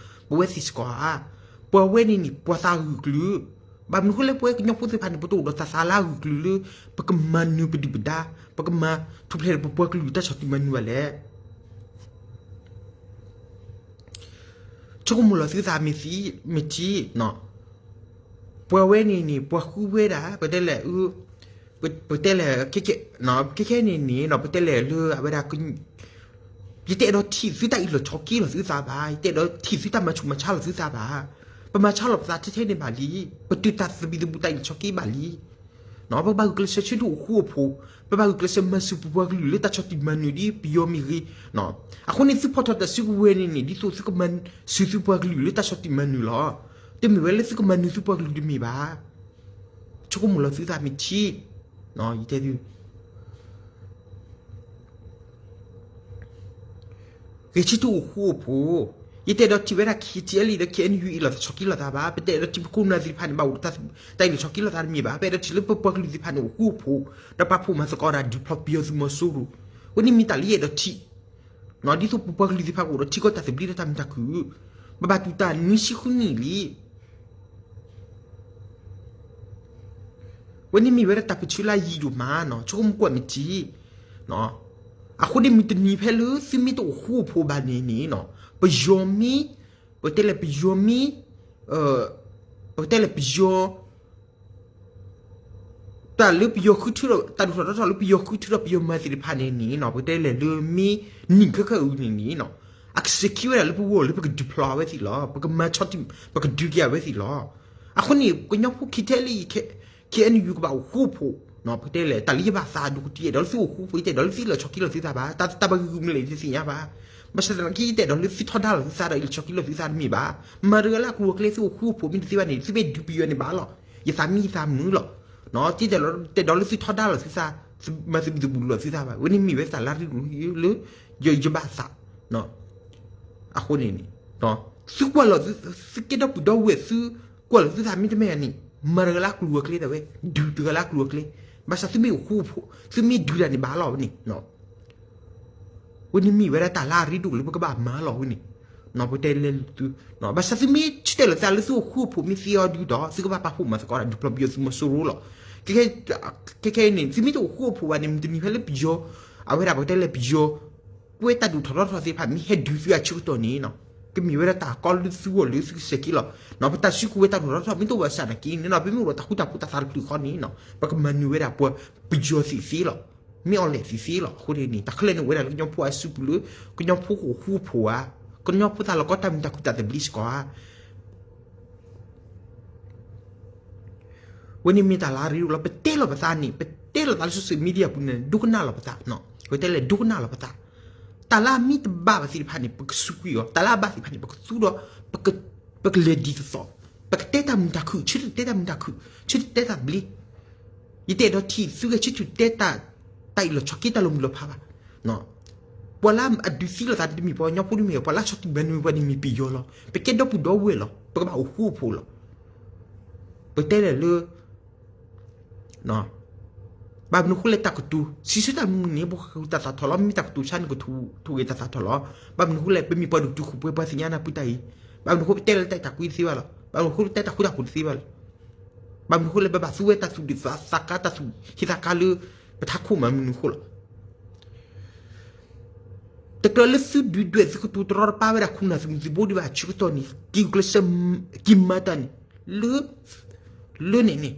ပဝဲသ့ၣ်စ့ၢ်ကီးဧါ. ပှၤဝဲန့ၣ်န့ၣ် ပှၤသးဂုာ်ကလုာ်, ဘၣ်မနုၤဃိလၢပဝဲကညီဖိသ့ၣ်တဖၣ်န့ၣ် ပတအိၣ်ဒီးတၢ်သးလၢအဂုာ်ကလုာ်လၢ ပကမၤနၢၤပဒုၣ်ပဒါ, ပကမၤထူၣ်ဖျဲးဒီးပပှၤကလုာ်တၢ်ဆီၣ်တံၢ်မၤနၢၤဘၣ်လဲၣ်. ဆိကမိၣ်လီၤသုသးမ့ၢ်ထံ, မ့ၢ်ထံ, ပှၤဝဲန့ၣ်န့ၣ် ပှၤဃုဝဲဒၣ် ပတဲလဲၣ်, ပတဲလဲၣ်, ခဲခဲန့ၣ်န့ၣ် ပတဲလဲၣ်လၢအဝဲဒၣ် ယတအဲၣ်ဒိးထံၣ်သုတၢ်အ့ၣ်လိာ်ဆိးက့လိာ်သုသးဘၣ်, ယတအဲၣ်ဒိးထံၣ်သုတၢ်မၤဆူၣ်မၤဆါလိာ်သုသးဘၣ်. ပမၤဆါလီၤပသးထဲထဲန့ၣ်ဘၣ်လံ, ပတုာ်တၢ်သဘံၣ်သဘုၣ်တၢ်အ့ၣ်လိာ်ဆိးက့ဘၣ်လံ. ပဘၣ်ဂုာ်ကျဲးစၢးဆၢထၢၣ်အိၣ်ဃူအိၣ်ဖိး, ပဘၣ်ဂုာ်ကျဲးစၢးမၤစၢၤပပှၤကလုာ်လၢတၢ်ဆီၣ်တံၢ်မၤနၢၤဒ်ပယီၤမ့ၢ်ဂ့ၤ. အဃိန့ၣ် သုဖီၣ်ထီၣ်တၢ်စုကဝဲၤန့ၣ်န့ၣ် ဒ်သိးသုကမၤစၢၤသုပှၤကလုာ်လၢတၢ်ဆီၣ်တံၢ်မၤနၢၤလီၤ. တမ့ၢ်ဝဲလၢသုကမၤနၢၤသုပှၤကလုာ်တမ့ၢ်ဘၣ်. ဆိကမိၣ်လီၤသုသးမ့ၢ်ထံ, ယတဲသု ဂဲၤဆၢထၢၣ်အိၣ်ဃူအိၣ်ဖိး, ယတအဲၣ်ဒိးထံၣ်ဝဲဒၣ် KTLA ဒီး KNU အ့ၣ်လိာ်သးဆိးက့လိာ်သးဘၣ်, ပတအဲၣ်ဒိးထံၣ်ပခိၣ်ပနၢ်သ့ၣ်တဖၣ်န့ၣ် ဘၣ်အိၣ်ဒီးတၢ်အ့ၣ်လိာ်ဆိးက့လိာ်သးတမ့ၢ်ဘၣ်, ပအဲၣ်ဒိးထံၣ်လၢပပှၤကလုာ်သ့ၣ်တဖၣ်န့ၣ် အိၣ်ဃူအိၣ်ဖိး, ဒီးပာ်ဖှိၣ်မၤသကိးဒၣ်ဒုးဖျီပယီၤသုးမီၤစိရိၤ, အဝဲန့ၣ်မ့ၢ်တၢ်လၢယအဲၣ်ဒိးထံၣ် ဒ်သိးပပှၤကလုာ်သ့ၣ်တဖၣ်ကအိၣ်ဒီးထံကီၢ်တၢ်သဘျ့ဒီးတၢ်မုာ်တၢ်ခုၣ်, ဘၣ်ဘၣ်တူၢ်တၢ်နွံဆံဃုနံၣ်လံ. အဝဲန့ၣ်မ့ၢ်ဝဲဒၣ်တၢ်ပၢၢ်ဆၢလၢအယံာ်ဒိၣ်မးနီၤ, ဆိကမိၣ်ကွၢ်မ့ၢ်ထံ. အဃိန့ၣ်မုၢ်တနံၤဖဲလၢသုမ့ၢ်တအိၣ်ဃူအိၣ်ဖိးဘၣ်န့ၣ်န့ၣ်, ပယီၤမ့ၢ်, ပကတဲလဲၣ်ပယီၤမ့ၢ်, ပကတဲလဲၣ်ပယီၤ တၢ်လၢပယီၤဃုထၢထီၣ် တၢ်ဒိၣ်ထီၣ်ထီထီၣ်လၢပယီၤဃုထၢထီၣ်ပယီၤမၤသ့ၣ်တဖၣ်န့ၣ်န့ၣ် ပကတဲလဲၣ်လၢမ့ၢ်နံၣ်ခဲခဲအံၤန့ၣ်န့ၣ်, အကစဲးခံဝဲဒၣ်လၢပဂီၢ်လၢပကဒုးဖျီအဝဲသ့ၣ်လီၤ, ပကမၤဆီၣ်တံၢ် ပကဒုးက့ၤအဝဲသ့ၣ်လီၤ. အဃိန့ၣ် ကညီဖိခံထဲလၢ KNU ကဘၣ်အိၣ်ဃူအိၣ်ဖိး, ပကတဲလဲၣ် တၢ်လၢယဘၣ်သးဒိၣ်ကတံၢ် ယအဲၣ်ဒိးလၢသုအိၣ်ဃူအိၣ်ဖိး, ယတအဲၣ်ဒိးလၢသုအ့ၣ်လိာ်ဆိးက့လိာ်သုသးဘၣ်, တၢ်ဘၣ်ဂ့ၢ်ဂ့ၢ်မနုၤလဲၣ်ယတသ့ၣ်ညါဘၣ်. ဘၣ်ဆၣ်သနာ်က့ ယတအဲၣ်ဒိးလၢသုထီဒါလိာ်သုသးဒီးအ့ၣ်လိာ်ဆိးက့လိာ်သုသးတမ့ၢ်ဘၣ်. မၤတဂၤလၢအကျိၤအကျဲ သုအိၣ်ဃူအိၣ်ဖိးမ့ၢ်တသ့ဘၣ်န့ၣ် သုမ့ၢ်ဒုးပယီၤန့ၣ်ဘၣ်လီၤ, ယသးမံယသးမုာ်လီၤ. တအဲၣ်ဒိးလၢသုထီဒါလိာ်သုသး, မၤသဘံၣ်သဘုၣ်လိာ်သုသးဘၣ်. အဝဲန့ၣ်မ့ၢ်ဝဲတၢ်လၢအရ့ဒိၣ်လၢ ယဘၣ်သး အဃိန့ၣ်န့ၣ် သုကွၢ်လီၤ သုကဲဒီပုၢ်ဒီဝဲၢ် သုကွၢ်လီၤသုသးမ့ၢ်တမ့ၢ်န့ၣ် မၤတဂၤလၢအကျိၤအကျဲဒၣ်ဝဲ, ဒုးတဂၤလၢအကျိၤအကျဲ, ဘၣ်ဆၣ်သုမ့ၢ်အိၣ်ဃူအိၣ်ဖိး သုမ့ၢ်ဒုးတၢ်န့ၣ်ဘၣ်လီၤဝဲန့ၣ် ဝဲန့ၣ်မ့ၢ်ဝဲဒၣ်တၢ်လၢအရ့ဒိၣ်လၢပကဘၣ်မၤလီၤဝဲန့ၣ်, ပတဲလဲၣ်သု, ဘၣ်ဆၣ်သုမ့ၢ်ဆၢတဲာ်လီၤသးလၢသုအိၣ်ဃူအိၣ်ဖိးမ့ၢ်သ့အီၤဒုးဒီး သုကဘၣ်ပာ်ဖှိၣ်မၤသကိးဒၣ်ဒုးဖျီပယီၤသုးမီၤစိရိၤလီၤ. ခဲခဲအံၤန့ၣ် သုမ့ၢ်တအိၣ်ဃူအိၣ်ဖိးဘၣ်န့ၣ် မုၢ်တနံၤဖဲလၢပယီၤ, အဝဲဒၣ်ပကတဲလဲၣ်ပယီၤ ကွဲတၢ်ဒိၣ်ထီၣ်ထီထီၣ်သ့ၣ်တဖၣ် မ့ၢ်ဟဲဒုးသုအဆၢကတီၢ်န့ၣ် ကမ့ၢ်ဝဲဒၣ်တၢ်ကီလၢသုဂီၢ်လၢသုကစဲးက့လီၤ. ပတၢ်စုကဝဲၤတၢ်ဒိၣ်ထီၣ်ထီထီၣ် မ့ၢ်တအိၣ်ဘၣ်ဆၣ်နာ်က့န့ၣ် ပမ့ၢ်အိၣ်ဒီးတၢ်ဃူတၢ်ဖိးတၢ်သးတဖျၢၣ်ဃီန့ၣ် ပကမၤနၢၤဝဲဒၣ်ပှၤပယီၤသ့ၣ်သ့လီၤ. မ့ၢ်အီၤလဲၣ်သ့ၣ်သ့လီၤ. အဃိန့ၣ်န့ၣ် တၢ်ခဲလၢာ်န့ၣ်အိၣ်ဝဲဒၣ်လၢကညီဖိအစုပူၤလၢ ကညီဖိကအိၣ်ဃူအိၣ်ဖိးဧါ, ကညီဖိသးလီၤကီတၢ်မုာ်တၢ်ခုၣ်တၢ်သဘျ့စ့ၢ်ကီးဧါ. ဝဲန့ၣ်မ့ၢ်တၢ်လၢအရ့ဒိၣ်လီၤ. ပတဲလီၤပသးန့ၣ် ပတဲလီၤသးလၢ social media ပူၤန့ၣ် ဒိကနၣ်လီၤပသး, ပတဲလဲၣ်ဒိကနၣ်လီၤပသး. တၢ်လၢအမ့ၢ်တဘၣ်ဘၣ်သ့ၣ်တဖၣ်န့ၣ် ပကစူးကွံာ်အီၤ, တၢ်လၢအဘၣ်သ့ၣ်တဖၣ်န့ၣ် ပကသူဒီး ပကလဲၤဒ်သိးသိး, ပကတဲတၢ်မုာ်တၢ်ခုၣ် ဆၢထၢၣ်တဲတၢ်မုာ်တၢ်ခုၣ် ဆၢထၢၣ်တဲတၢ်သဘျ့. ယတအဲၣ်ဒိးထံၣ်သုဂဲၤဆၢထၢၣ်တဲတၢ်, တၢ်အ့ၣ်လိာ်ဆိးက့တၢ်လီၤမုၢ်လီၤဖးဘၣ်. ပှၤလၢအဒုးသံလိာ်သးတမ့ၢ်ပှၤကညီဖိတမ့ၢ်, ပှၤလၢအဆီၣ်တံၢ်မၤနၢၤပှၤန့ၣ်မ့ၢ်ပယီၤလီၤ. ပကဲဒီပုၢ်ဒီဝဲၢ်လီၤ. ပကဘၣ်အိၣ်ဃူအိၣ်ဖိးလီၤ. ပတဲလဲၣ်လၢ ဘၣ်မနုၤဃိလဲၣ်တၢ်ကတိၤ စံးဆၢတၢ်မနုၤန့ၣ် ပကထူၣ်တၢ်သးထီၣ်လီၤ. မ့ၢ်တၢ်ကတိၤဆါန့ၣ် ကထူၣ်က့ၤတၢ်သးထီၣ်လီၤ. ဘၣ်မနုၤဃိလဲၣ် ပမ့ၢ်ပှၤဒိၣ်တုာ်ခိၣ်ပှဲၤပှၤသ့ၣ်ညါနၢ်ပၢၢ်တၢ်အံၤ, ဘၣ်မနုၤဃိပတဲလၢတၢ်အဲၣ်တၢ်ကွံတသ့ဘၣ်လီၤ. ဘၣ်မနုၤဃိပတဲတၢ်ဃူတၢ်ဖိးတသ့ဘၣ်လီၤ. ဘၣ်မနုၤဃိလဲၣ် ပဘၣ်သူဝဲတၢ်သူၣ်ဒုၣ်သးကါ တၢ်သူၣ်ဟ့သးကါလၢ ပထးခိၣ်မးမနုၤဃိလီၤ. တကြၢးလၢသုဒုးဒွဲၣ်သုကတိၤတရီတပါဝဲဒၣ်ခိၣ်နၢ်သုးမုၢ်သံၣ်ဘိဒံးဘၣ်အဆၢကတီၢ်န့ၣ် က့ၤကျဲးစၢး က့ၤမၤတၢ်န့ၣ် လၢ လၢန့ၣ်န့ၣ်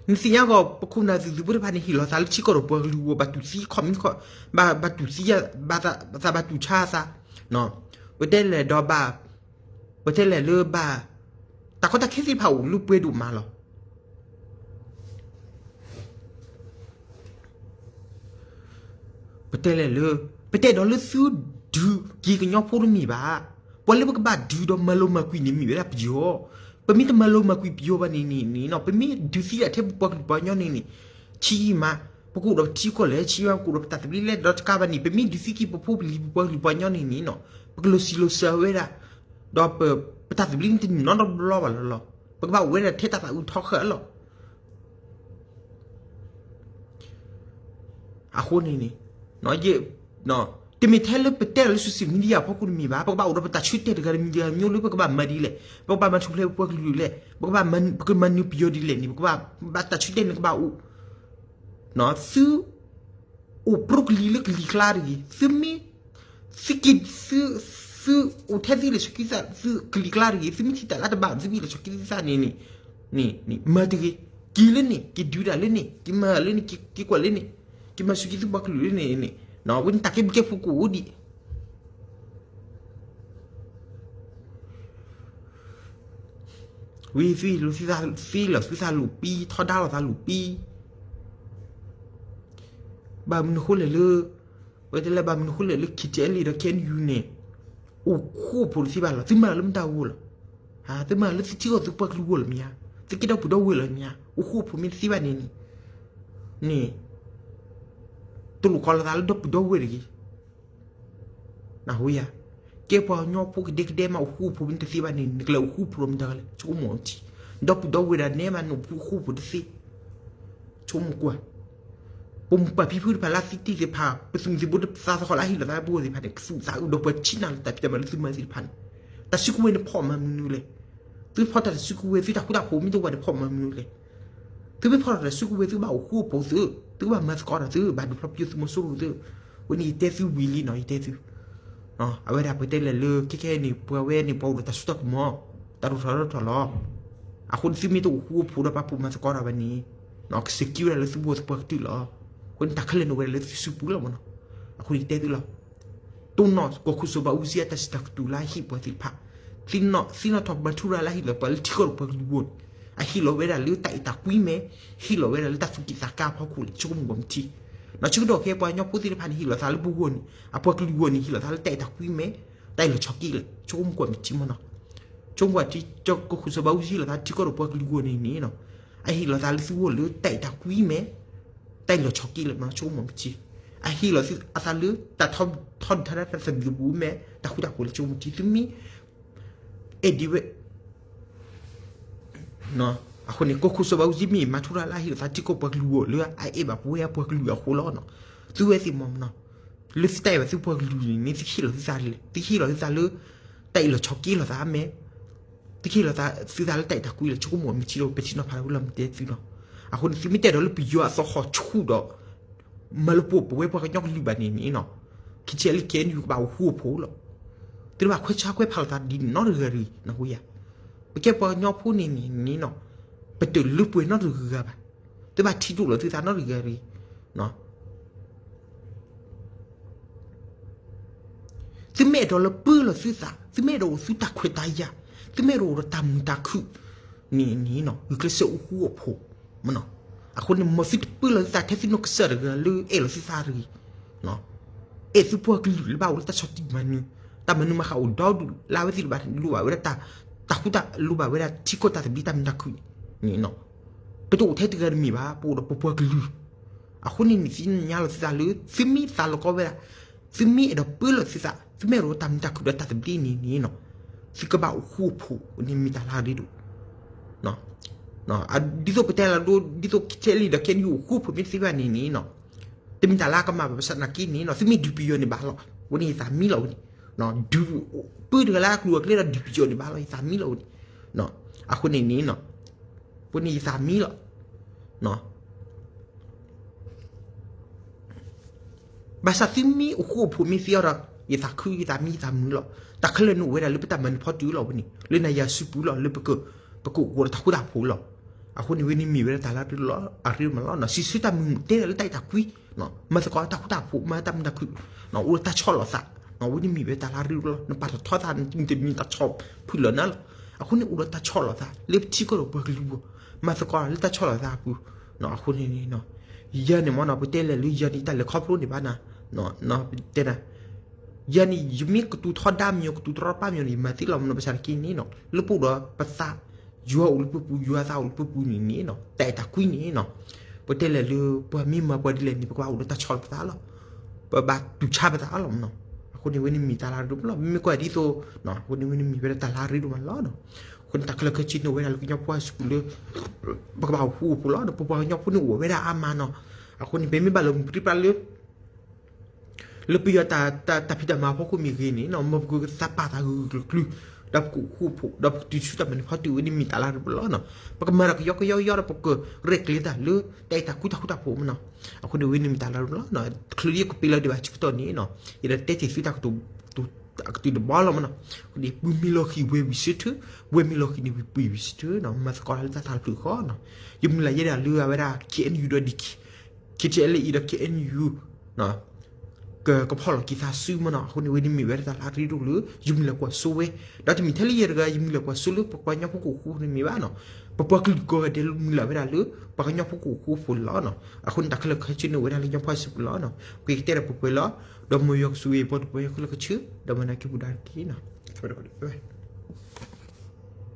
နသ့ၣ်ညါဂီၢ် ပခိၣ်နၢ်သုးမုၢ်သံၣ်ဘိတဖၣ်န့ၣ် ဟ့ၣ်လီၤသးလၢထံကီၢ်ဒီးပှၤကလုာ်အဂီၢ် ဘၣ်တူၢ်သံခီၣ်မံခီၣ်, ဘၣ်တူၢ်သံ ဘၣ်သးဘၣ်တူၢ်ဆါအသး, ပတဲလဲၣ်ဒီးဘၣ် ပတဲလဲၣ်လၢဘၣ် တၢ်ကီတၢ်ခဲသ့ၣ်တဖၣ်အိၣ်လၢပှဲၤဒိၣ်မးလီၤ. ပတဲလဲၣ်လၢ ပတဲဒီးလၢသုဒုးက့ၤကညီဖိတမ့ၢ်ဘၣ်. ပှၤလၢပကဘၣ်ဒုးဒီးမၤလိမၤကွံာ်န့ၣ်မ့ၢ်ဝဲဒၣ်ပယီၤ. ပမ့ၢ်တမၤလိမၤကွံာ်ပယီၤဘၣ်န့ၣ်န့ၣ် ပမ့ၢ်ဒုးသံဒၣ်ထဲပပှၤကလုာ်ပှၤကညီန့ၣ်န့ၣ် ဆံးမး ပကအိၣ်ဒီးပထံကီၢ်လဲၣ်, ဆံးမး ပကအိၣ်ဒီးပတၢ်သဘျ့လဲၣ်, ဒီးတကးဘၣ်န့ၣ် ပမ့ၢ်ဒုးသံက့ၤပဖိပလံၤပပှၤကလုာ်ပှၤကညီန့ၣ်န့ၣ် ပကလိၤဆံးလိၤစှၤဝဲဒၣ်, ဒီးပတၢ်သဘျ့န့ၣ်တန့ၢ်နီတဘျီဘၣ်လီၤလီၤ. ပကဘၣ်အိၣ်ဝဲဒၣ်ထဲတၢ်သးအုးထီဃၣ်အလီၢ်. အဃိန့ၣ်န့ၣ် တမ့ၢ်ထဲလၢပတဲလီၤလၢ social media အဖီခိၣ်တမ့ၢ်ဘၣ်, ပကဘၣ်အိၣ်ဒီးပတၢ်ဆၢတဲာ်တဂၤတမံၤတဂၤတမံၤလၢပကဘၣ်မၤဒ်လဲၣ်, ပကဘၣ်မၤထူၣ်ဖျဲးပပှၤကလုာ်လဲၣ်, ပကဘၣ် ပကမၤနၢၤပယီၤဒ်လဲၣ်န့ၣ် ပကဘၣ် ဘၣ်တၢ်ဆၢတဲာ်န့ၣ်ကဘၣ်အိၣ် သု အိၣ်ပြိကလံၤလၢကလံၤကျါတဂ့ၤ, သုမ့ၢ် သုက့ၤ သု သုအိၣ်ထဲသုလဲၤဆှၢက့ၤသုသး သုကလံၤကျါတဂ့ၤ, သုမ့ၢ်ထံၣ်တၢ်လၢတဘၣ် သုမ့ၢ်လဲၤဆှၢက့ၤသုသးန့ၣ်န့ၣ် မၤတဂ့ၤ, က့ၤလၢန့ၣ် က့ၤဒုးတၢ်လၢန့ၣ် က့ၤမၤလၢန့ၣ် က့ၤကွၢ်လၢန့ၣ် က့ၤမၤဆူၣ်က့ၤသုပှၤကလုာ်လၢန့ၣ်န့ၣ် ဝဲန့ၣ်တၢ်ကဲဘျုးကဲဖှိၣ်ကအိၣ်ဒံး ဝံၤသုလီၤသုသး သုလီၤသုသးလိာ်ပံ, ထီဒါလိာ်သးလိာ်ပံ, ဘၣ်မနုၤဃိလဲၣ်လၢ ဝဲတဲလၢဘၣ်မနုၤဃိလဲၣ်လၢ KTLA ဒီး KNU န့ၣ် အိၣ်ဃူအိၣ်ဖိးတသ့ဘၣ်လီၤ. သုမၤလၢမတၤဂီၢ်လီၤ. သုမၤလၢသုထံၣ်အီၤသုပှၤကလုာ်ဂီၢ်လီၤမ့ၢ်ဧါ, သုကဲဒီပုၢ်ဒီဝဲၢ်လီၤမ့ၢ်ဧါ, အိၣ်ဃူအိၣ်ဖိးမ့ၢ်တသ့ဘၣ်န့ၣ်န့ၣ် န့ၣ် တလိၣ်ကိးလီၤသးလၢဒီပုၢ်ဒီဝဲၢ်တဂ့ၤ နၢ်ဟူယၤ, ကဲပှၤကညီဖိကဒဲကဒဲမး အိၣ်ဃူအိၣ်ဖိးမ့ၢ်တသ့ဘၣ်န့ၣ် နကလဲၤအိၣ်ဃူအိၣ်ဖိးဒီးမတၤလဲၣ်, ဆိကမိၣ်ထံ, ဒီပုၢ်ဒီဝဲၢ်ဒၣ်နဲမး နအိၣ်ဃူအိၣ်ဖိးတသ့, ဆိကမိၣ်ကွၢ်, ပမိၢ်ပၢ်ဖံဖုတဖၣ်လၢသံတ့ၢ်သ့ၣ်တဖၣ် ပသုးမုၢ်သံၣ်ဘိတသးသဟီၣ်လၢဟ့ၣ်လီၤသးပဂီၢ်သ့ၣ်တဖၣ်န့ၣ် ကသူၣ်သးအုးဒီးပှၤဆံးနၤလၢတၢ်ဖံးတၢ်မၤလၢသုမၤသ့ၣ်တဖၣ်န့ၣ်, တၢ်စုကဝဲၤန့ၣ်ဖီၣ်မၤမနုၤလဲၣ်, သုဖီၣ်တၢ်စုကဝဲၤ သုတၢ်ဃူတၢ်ဖိးမ့ၢ်တအိၣ်ဘၣ်န့ၣ် ဖီၣ်မၤမနုၤလဲၣ် သုမ့ၢ်ဖီၣ်ထီၣ်တၢ်စုကဝဲၤ သုဘၣ်အိၣ်ဃူအိၣ်ဖိးသု, သုဘၣ်မၤသကိးတၢ်သု, ဘၣ်ဒုးဖျီပယီၤသုးမီၤစိရိၤသု, ဝဲန့ၣ်ယတဲသုဝံၤလံနီၤ, ယတဲသု, အဝဲဒၣ်ပတဲလဲၣ်လၢ ခဲခဲအံၤန့ၣ် ပှၤဝဲန့ၣ် ပှၤအိၣ်ဒီးတၢ်စိတၢ်ကမီၤ, တၢ်ဒိၣ်ထီၣ်ထီထီၣ်လီၤ. အဃိန့ၣ် သုမ့ၢ်တအိၣ်ဃူအိၣ်ဖိးဒီးပာ်ဖှိၣ်မၤသကိးတၢ်ဘၣ်န့ၣ်, ကစဲးက့ဝဲဒၣ်လၢသုဝီသုပှၤကတုာ်လီၤ. အဃိန့ၣ် တၢ်ခဲလၢာ်န့ၣ်အိၣ်ဝဲဒၣ်လၢသုစုပူၤလီၤမနီၤ. အဃိန့ၣ်ယတဲသုလီၤ တိၢ်နီၣ် ကီၢ်ခိၣ်စီၤဘးအူကၠံ အတၢ်စံးတၢ်ကတိၤလၢအဟ့ၣ်ပှၤသ့ၣ်တဖၣ်, သ့ၣ်နီၣ်ထီၣ်ပှၤထူရၤလၢအဟ့ၣ်လီၤပှၤလၢထံကီၢ်ဒီးပှၤကလုာ်အဂီၢ်န့ၣ်, အဟ့ၣ်လီၤဝဲဒၣ်လၢတၢ်အဲၣ်တၢ်ကွံမဲာ်, ဟ့ၣ်လီၤဝဲဒၣ်လၢတၢ်သူၣ်ကံၢ်သးကါအဖီခိၣ်လံ ဆိကမိၣ်ကွၢ်မ့ၢ်ထံ, နီၢ်ဆၢကတီၢ်ခဲအံၤပှၤကညီဖိသ့ၣ်တဖၣ်န့ၣ် ဟ့ၣ်လီၤသးလၢပဂီၢ်န့ၣ် အပှၤကလုာ်ဂီၢ်န့ၣ် ဟ့ၣ်လီၤသးလၢတၢ်အဲၣ်တၢ်ကွံမဲာ်, တၢ်အဲၣ်လီၤဆီက့လၢာ် ဆိကမိၣ်ကွၢ်မ့ၢ်ထံမနီၤ. ဆိကမိၣ်ကွၢ်ထံ ကီၢ်ခိၣ်စီၤဘးအူကၠံလီၤသးထံကီၢ်ဒီးပှၤကလုာ်ဂီၢ်န့ၣ်န့ၣ်နီၤ, အဟ့ၣ်လီၤသးလၢသုဂီၢ်လၢတၢ်အဲၣ်တၢ်ကွံမဲာ်, တၢ်အဲၣ်လီၤဆီက့လၢာ်မနီၤ ဆိကမိၣ်ကွၢ်မ့ၢ်ထံ, အဟ့ၣ်လီၤအသးလၢတၢ်ထီဒုၣ်ထီဒါတၢ်သဘျုးပူၤမဲာ် တၢ်ဃူတၢ်ဖိးလၢဆိကမိၣ်ကွၢ်မ့ၢ်ထံ သုမ့ၢ် အဲၣ်ဒိးဝဲ အဃိန့ၣ် ကီၢ်ခိၣ်စီၤဘးအူကၠံမ့ၢ်မၤထူရၤလၢအဟ့ၣ်လီၤသးထံကီၢ်ပှၤကလုာ်အဂီၢ် လၢအအဲၣ်ဘၣ်ပဝဲပှၤကလုာ်အဃိလီၤနီၤ. သုဝဲသ့ၣ်မနီၤ, လၢသုတၢ်အဲၣ်ဘၣ်သုပှၤကလုာ်န့ၣ် သုဟ့ၣ်လီၤသုသးဒ်လဲၣ်, သုဟ့ၣ်လီၤသုသးလၢ တၢ်အဲၣ်လီၤဆီက့လီၤသးမဲာ်, သုဟ့ၣ်လီၤသုသးလၢတၢ်အဲၣ်တၢ်ကွံလၢာ် ဆိကမိၣ်မ့ၢ်ထံလီၤ ပထံနီၤဖးလၢဝဲလီၤမ့ၢ်တဲသုနီၤ. အဃိန့ၣ် သုမ့ၢ်တအဲၣ်ဒိးလၢပယီၤအသီဟီၣ်ဆူၣ်ဒီး မၤလၢပှဲၤပဝဲပှၤကညီကလုာ်ဘၣ်န့ၣ်န့ၣ်နီၤ, ခဲခဲလၢ KNU ကဘၣ်အိၣ်ဃူအိၣ်ဖိးလီၤ. သုတဘၣ်ခွဲးဆါခွဲးဖးလိာ်သးဒ်န့ၣ်နီတဂၤတဂ့ၤ နၢ်ဟူယၤ. ပကဲပှၤကညီဖိန့ၣ်န့ၣ်နီၤ, ပတလၢပှဲၤနီတဂၤဂၤဘၣ်. သုဘၣ်ထံၣ်ဒိၣ်လီၤသုသးနီတဂၤဂၤတဂ့ၤ. သုမ့ၢ်အဲၣ်ဒိးလၢပၢလီၤသုသး, သုမ့ၢ်အဲၣ်ဒိးအိၣ်သုတၢ်ခွဲးတၢ်ယာ်, သုမ့ၢ်အဲၣ်ဒိးအိၣ်ဒီးတၢ်မုာ်တၢ်ခုၣ်န့ၣ်န့ၣ်နီၤ, ဂုာ်ကျဲးစၢးအိၣ်ဃူအိၣ်ဖိးမနီၤ. အဃိန့ၣ် မ်သုတပၢလီၤသုသးထဲသုနီၢ်ကစၢ်တဂၤလၢအဲၣ်လီၤသုသးတဂ့ၤ. အဲၣ်သုပှၤကလုာ်လၢဘၣ်အိၣ်လၢတၢ်ဆီၣ်တံၢ်မၤနၢၤ, တၢ်မၤနၢၤမၤဃးအိၣ်ဒီဒူၣ်လၢအဝဲသ့ၣ်တဖၣ်လိၣ်ဘၣ်ဝဲဒၣ် တၢ်ဃူတၢ် လိၣ်ဘၣ်ဝဲဒၣ်ထံကီၢ်တၢ်သဘျ့တၢ်မုာ်တၢ်ခုၣ်န့ၣ်နီၤ. ပတအိၣ်ထဲတဂၤတမ့ၢ်ဘၣ်, ပအိၣ်ဒီးပပှၤကလုာ်. အဃိန့ၣ်န့ၣ် သ့ၣ်ညါလီၤသုသးလၢ သုမ့ၢ်သးလီၤကီဝဲဒၣ်, သုမ့ၢ်အဲၣ်ဒိးပၢလီၤသုသး, သုမ့ၢ်အဲၣ်ဒိးတၢ်မုာ်တၢ်ခုၣ်ဒီးတၢ်သဘျ့န့ၣ်န့ၣ်နီၤ, သုကဘၣ်အိၣ်ဃူအိၣ်ဖိးန့ၣ်မ့ၢ်တၢ်လၢအရ့ဒိၣ် ဒ်သိးပတဲလီၤဒ်သိး KTLA ဒီး KNU အိၣ်ဃူအိၣ်ဖိးမ့ၢ်တသ့ဘၣ်န့ၣ်န့ၣ်နီၤ, တမ့ၢ်တၢ်လၢအကမၣ်ဘၣ် ဘၣ်ဆၣ်သနာ်က့န့ၣ်နီၤ သုမ့ၢ်ဒုးပယီၤန့ၣ်ဘၣ်လီၤ. ဝဲန့ၣ်ယသးမံလီၤဝဲန့ၣ်, ဒုးပၢတဂၤလၢအကျိၤအကျဲဒီးဒုးပယီၤန့ၣ်ဘၣ်လီၤ ယသးမံလီၤဝဲန့ၣ်. အဃိန့ၣ်န့ၣ်နီၤ, ဝဲန့ၣ်ယသးမံလီၤ. ဘၣ်ဆၣ်သုမ့ၢ်အိၣ်ဃူအိၣ်ဖိးမ့ၢ်သ့အီၤဒီး ယသးခု ယသးမံ ယသးမုာ်လီၤ. တၢ်ခဲလၢာ်န့ၣ်အိၣ်ဝဲဒၣ်လၢပတၢ်မၤနၢၤဖီတုၤလီၤဝဲန့ၣ် လၢနၤယၤစုပူၤလီၤ လၢပက ပကအိၣ်ဒီးတၢ်ဃူတၢ်ဖိးလီၤ. အဃိန့ၣ်ဝဲန့ၣ်မ့ၢ်ဝဲဒၣ်တၢ်လၢအရ့ဒိၣ်မးလီၤ. စံးဆၢတၢ်မုာ်တဲလၢတၢ်အဲၣ်တၢ်ကွံ, မၤသကိးတၢ်ဃူတၢ်ဖိး မၤတၢ်မုာ်တၢ်ခုၣ်, အိၣ်ဒီးတၢ်ဆီၣ်လီၤသး, ဝဲန့ၣ်မ့ၢ်ဝဲတၢ်လၢအရ့ဒိၣ်လီၤ. နပာ်ထီၣ်ထီသး နတမံၤတမံၤတၢ်ဆီၣ်ဖုၣ်လီၤနၤလီၤ. အဃိန့ၣ်အိၣ်ဒီးတၢ်ဆီၣ်လီၤသး လၢပထံကီၢ်ဒီးပှၤကလုာ်အဂီၢ်, မၤသကိးလၢတၢ်ဆီၣ်လီၤသးအပူၤ. အဃိန့ၣ်န့ၣ် ယၤန့ၣ်မ့ၢ်နီၤ ပတဲလဲၣ်လၢယၤန့ၣ် တၢ်လဲၤခီဖျိန့ၣ်ဘၣ်နၤ, တဲနၤ ယၤန့ၣ် ယမ့ၢ်ကတိၤထီဒါမ့ၢ် ကတိၤတရီတပါမ့ၢ်န့ၣ် ယမၤသ့လီၤမ့ၢ်နီၤ. ဘၣ်ဆၣ်တက့ၢ်န့ၣ်နီၤ လၢပအိၣ်ဒီးပသး, ယွၤအိၣ်လၢပပူၤ ယွၤသးအိၣ်လၢပပူၤန့ၣ်န့ၣ်နီၤ တၢ်အဲၣ်တၢ်ကွံန့ၣ်နီၤ ပတဲလဲၣ်လၢ ပှၤမ့ၢ်မၤပှၤဒ်လဲၣ်န့ၣ် ပကဘၣ်အိၣ်ဒီးတၢ်ဆီၣ်လီၤပသးလီၤ. ပဘၣ်တူၢ်ဆါပသးလီၤမ့ၢ်နီၤ. အဃိန့ၣ်ဝဲန့ၣ်မ့ၢ်တၢ်လၢအရ့ဒိၣ်လီၤ. မ့မ့ၢ်ကွၢ်ဒ်သိး အဃိန့ၣ်ဝဲန့ၣ်မ့ၢ်ဝဲဒၣ်တၢ်လၢအရ့ဒိၣ်မးလီၤ. အဃိန့ၣ်တၢ်ခဲလၢာ်ခဲဆ့န့ၣ်အိၣ်ဝဲဒၣ်လၢကညီဖိအစုပူၤလၢ ပကဘၣ်အိၣ်ဃူအိၣ်ဖိးလီၤ. ပပှၤကညီဖိန့ၣ်အိၣ်ဝဲဒၣ်အါမးနီၤ. အဃိန့ၣ် ပမ့ၢ်ဘၣ်လၢမူပြံပြါလၢ လၢပယီၤတၢ်ဖံးတၢ်မၤအဖီခိၣ်မ့ၢ်ဂ့ၤန့ၣ် မ်ပကသးပာ်သးဂုာ်ကျုာ် ဒီးပကအိၣ်ဖှိၣ်ဖိ ဒီးပကတုၤဆူတၢ်မၤန့ၢ်ဖီတၢၢ်ဝဲန့ၣ်မ့ၢ်တၢ်လၢအရ့ဒိၣ်လီၤ. ပကမၤတၢ်ကယီကယီကယီဒီးပကရဲၣ်ကျဲၤတၢ်လၢ တၢ်အဲၣ်တၢ်ကွံတၢ်ဃူတၢ်ဖိးမနီၤ. အဃိန့ၣ်ဝဲန့ၣ်မ့ၢ်တၢ်လၢအရ့ဒိၣ်လီၤ. ချုးလၢယကပ့ၤလီၤဒံးဘၣ်ဆၢကတီၢ်န့ၣ် ယတတဲတ့ၢ်သုတၢ်ကတိၤ အကတုၤတဘျီလီၤမနီၤ. အဃိန့ၣ် ပုၢ်မ့ၢ်လီၤဃံၤဝဲၢ်ဝံၤဆၢထၢၣ်, ဝဲၢ်မ့ၢ်လီၤဃံၤန့ၣ်ဝံၤပုၢ်ဝံၤဆၢထၢၣ်နီၤ. မၤသကိးတၢ်လၢတၢ်သးတဖျၢၣ်ဃီနီၤ. ယမုၢ်လၢ်ယဲဒၣ်လၢအဝဲဒၣ် KNU ဒီး KTLA ဒီး KNU ကဖီၣ်လီၤက့ၤသးစုမနီၤ. အဃိန့ၣ်ဝဲန့ၣ်မ့ၢ်ဝဲဒၣ်တၢ်လၢအရ့ဒိၣ်လၢ ယမုၢ်လၢ်ကွၢ်စိဝဲ, ဒီးတမ့ၢ်ထဲလၢယဲတဂၤ ယမုၢ်လၢ်ကွၢ်စိလၢပပှၤကညီဖိကအိၣ်ဃူန့ၣ်မ့ၢ်ဘၣ်နီၤ. ပပှၤကလုာ်ကိးဂၤဒဲးလၢမုၢ်လၢ်ဝဲဒၣ်လၢ ပှၤကညီဖိကအိၣ်ဃူဖိလီၤနီၤ. အဃိန့ၣ်တၢ်ခဲလၢာ်ခဲဆ့န့ၣ်အိၣ်ဝဲဒၣ်လၢကညီဖီၣ်စုပူၤလီၤနီၤ. ပကကတဲဒီးပှဲၤပှဲၤလီၤ. ဒီးမ်ယွၤကဆိၣ်ဂ့ၤပှၤဒိၣ်ပှၤယွၤခဲလၢာ်ခဲဆ့, ဒီးမ်နၢ်က့ပူၤဒါတက့ၢ်နီၤ.